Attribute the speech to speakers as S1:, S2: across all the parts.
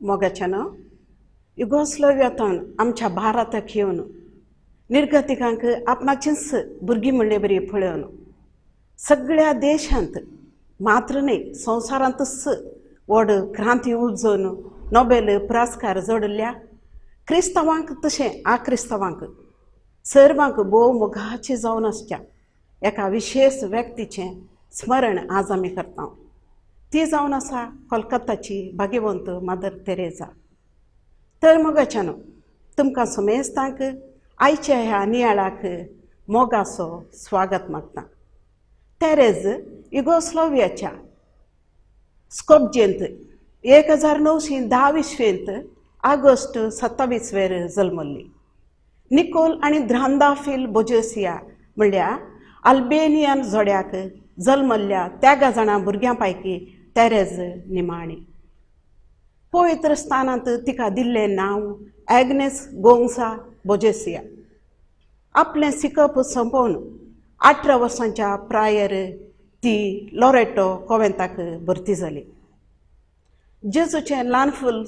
S1: मोगाच्यान युगोस्लोव्हियांतल्यान आमच्या भारताक येवन निर्गतिकांक आपणाचींच भुरगीं म्हणले बरी पळोवन सगळ्या देशांत मात्र न्हय संवसारांतच व्हड क्रांती उपजोवन नोबेल पुरस्कार जोडिल्ल्या क्रिस्तांवांक तशें आक्रिस्तांवांक सर्वांक भोव मोगाची जावन आसच्या एका विशेश व्यक्तीचें स्मरण आज आमी करता. ती जावन आसा कोलकाताची भाग्यवंत मदर तेरेजा. तर मोगाच्यान तुमकां समेस्तांक आयच्या ह्या नियाळाक मोगाचो स्वागत मागता. तेरेज युगोस्लोव्हियाच्या स्कोपजेंत 1910 इसवेंत ऑगस्ट 27 वेर जल्मल्ली. निकोल आनी द्रांदाफील बोजेसिया म्हणल्यार अल्बेनियन जोड्याक जल्मल्ल्या 13 जाणां भुरग्यां पैकी तेरेज निमाणी. पवित्र स्थानांत तिका दिल्लें नांव एग्नेस गोंगसा बोजेसिया. आपलें शिकप सोंपोवन 18 वर्सांच्या प्रायर ती लोरेटो कोवेंताक भरती जाली. जेजूचें ल्हान फूल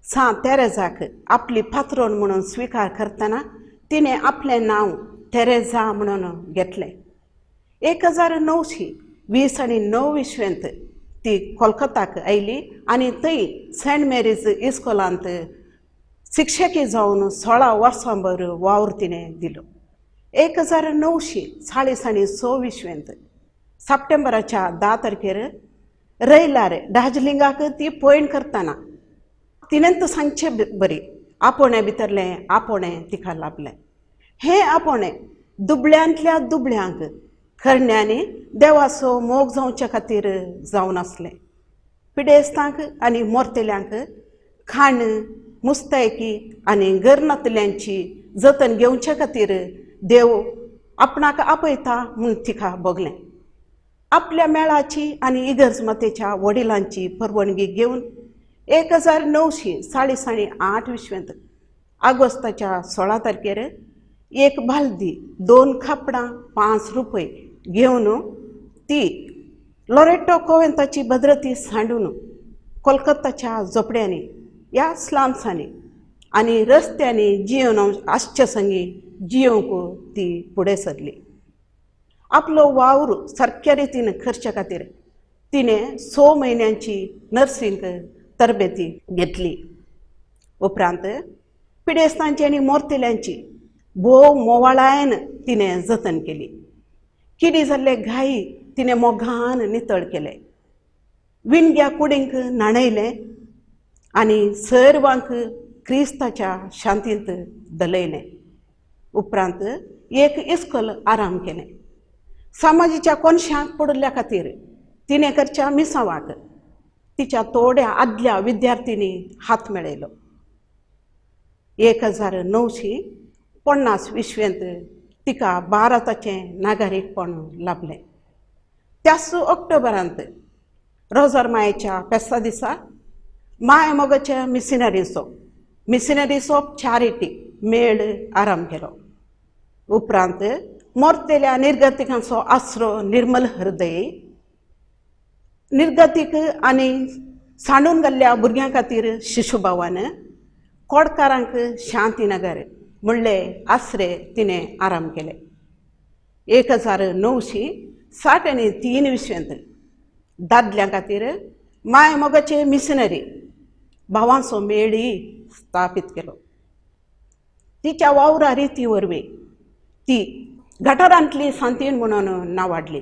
S1: सां तेरेजाक आपली पात्रोन म्हणून स्विकार करतना तिणें आपलें नांव तेरेजा म्हणून घेतलें. 1929 इसवेंत ती कोलकाताक आयली आनी थंय सेंट मेरीज इस्कोलांत शिक्षकी जावन 16 वर्सां भर वावर तिणें दिलो. 1946 इसवेंत सप्टेंबराच्या 10 तारखेर रयलार दार्जिलिंगाक ती पयण करतना तिणें सांगचे बरी आपोणें भितरलें आपोणें तिका लाभलें. हें आपोणें दुबळ्यांतल्या दुबळ्यांक करण्यांनी देवाचो मोग जावचे खातीर जावन आसलें. पिडेस्तांक आनी मोरतेल्यांक खाण मुस्तायकी आनी घर नातल्यांची जतन घेवचे खातीर देव आपणाक आपयता म्हूण तिका भोगलें. आपल्या मेळाची आनी इगर्ज मातेच्या वडिलांची परवानगी घेवन 1948 इसवेंत ऑगस्टाच्या 16 तारखेर एक बालदी 2 कापडां 5 रुपये घेवन ती लोरेटो कोवेंताची भद्रती सांडून कोलकाताच्या झोपड्यांनी ह्या स्लाम्सांनी आनी रस्त्यांनी जियोन आसचे संगी जियोवंक ती फुडें सरली. आपलो वावर सारक्या रितीन करचे खातीर तिणें 6 म्हयन्यांची नर्सिंग तरबेती घेतली. उपरांत पिडेस्तांची आनी मोरतेल्यांची भोव मोवाळायन तिणें जतन केली. किडी जाल्ले घाई तिणें मोगान नितळ केले. विणग्या कुडींक न्हाणयलें आनी सर्वांक क्रिस्ताच्या शांतींत दलयलें. उपरांत एक इस्कोल आराम केलें. समाजीच्या कोनशांक पडिल्ल्या खातीर तिणें करच्या मिसांवाक तिच्या थोड्या आदल्या विद्यार्थ्यांनी हात मेळयलो. 1950 इसवेंत तिका भारताचें नागरीकपण लाभलें. त्याच ऑक्टोबरांत रोजर मायेच्या फेस्ता दिसा माय मोगाच्या मिशनरीज ऑफ चॅरिटी मेळ आराम केलो. उपरांत मोरतेल्या निर्गतिकांचो आसरो निर्मल हृदय निर्गतीक आनी सांडून घाल्ल्या भुरग्यां खातीर शिशुभावान कोडकारांक शांतीनगर म्हणले आसरे तिणें आराम केले. 1963 इसवेंत दादल्यां खातीर माय मोगाचे मिशनरी भावांचो मेळी स्थापीत केलो. तिच्या वावरा रिती वरवीं ती गटारांतली सांतीन म्हणून नांवाडली.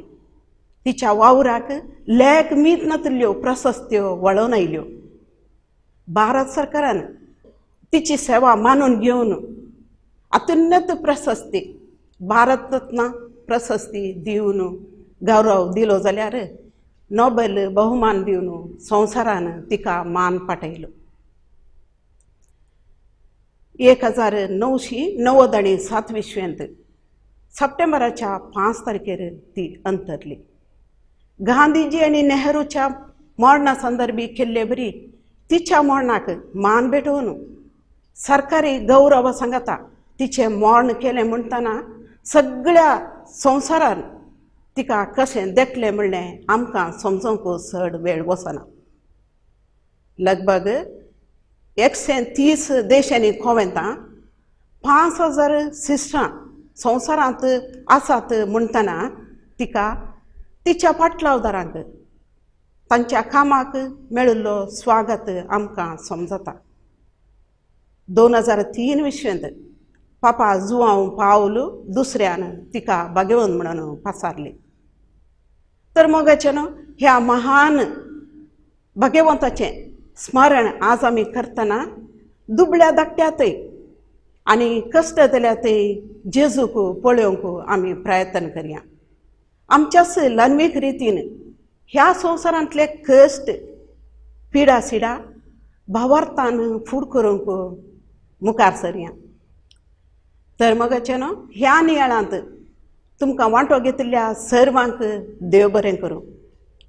S1: तिच्या वावराक लेख मीत नातिल्ल्यो प्रशस्त्यो वळोवन आयल्यो. भारत सरकारान तिची सेवा मानून घेवन अत्युन्नत प्रशस्ती भारत रत्न प्रशस्ती दिवन गौरव दिलो जाल्यार नोबेल बहुमान दिवन संवसारान तिका मान पाठयलो. 1997 इसवेंत सप्टेंबराच्या 5 तारखेर ती अंतरली. गांधीजी आनी नेहरूच्या मरणा संदर्भी केल्ले बरी तिच्या मरणाक मान भेटोवन सरकारी गौरव सांगता तिचें मरण केलें म्हणटना सगळ्या संवसारान तिका कशें देखलें म्हणलें आमकां समजोंक चड वेळ वचना. लगभग 130 देशांनी कोवेंतां 5000 सिस्टरां संवसारांत आसात म्हणटना तिका तिच्या फाटलावदारांक तांच्या कामाक मेळिल्लो स्वागत आमकां समजता. 2003 विश्वेंत पापा जुआंव पावल दुसऱ्यान तिका भाग्यवंत म्हणून पासारली. तर मोगाचें न्हू ह्या महान भाग्यवंताचें स्मरण आज आमी करतना दुबळ्या धाकट्यातय आनी कश्ट जाल्यातय जेजूक पळोवंक आमी प्रयत्न करया. आमच्याच ल्हानवीक रितीन ह्या संवसारांतले कश्ट पिडा सिडा भावार्थान फूड करूंक मुखार सरया. तर मगाचें न्हू ह्या नियाळांत तुमकां वांटो घेतिल्ल्या सर्वांक देव बरें करूं.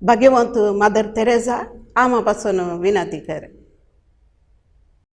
S1: भाग्यवंत मादर तेरेजा आमा पासून विनंती कर.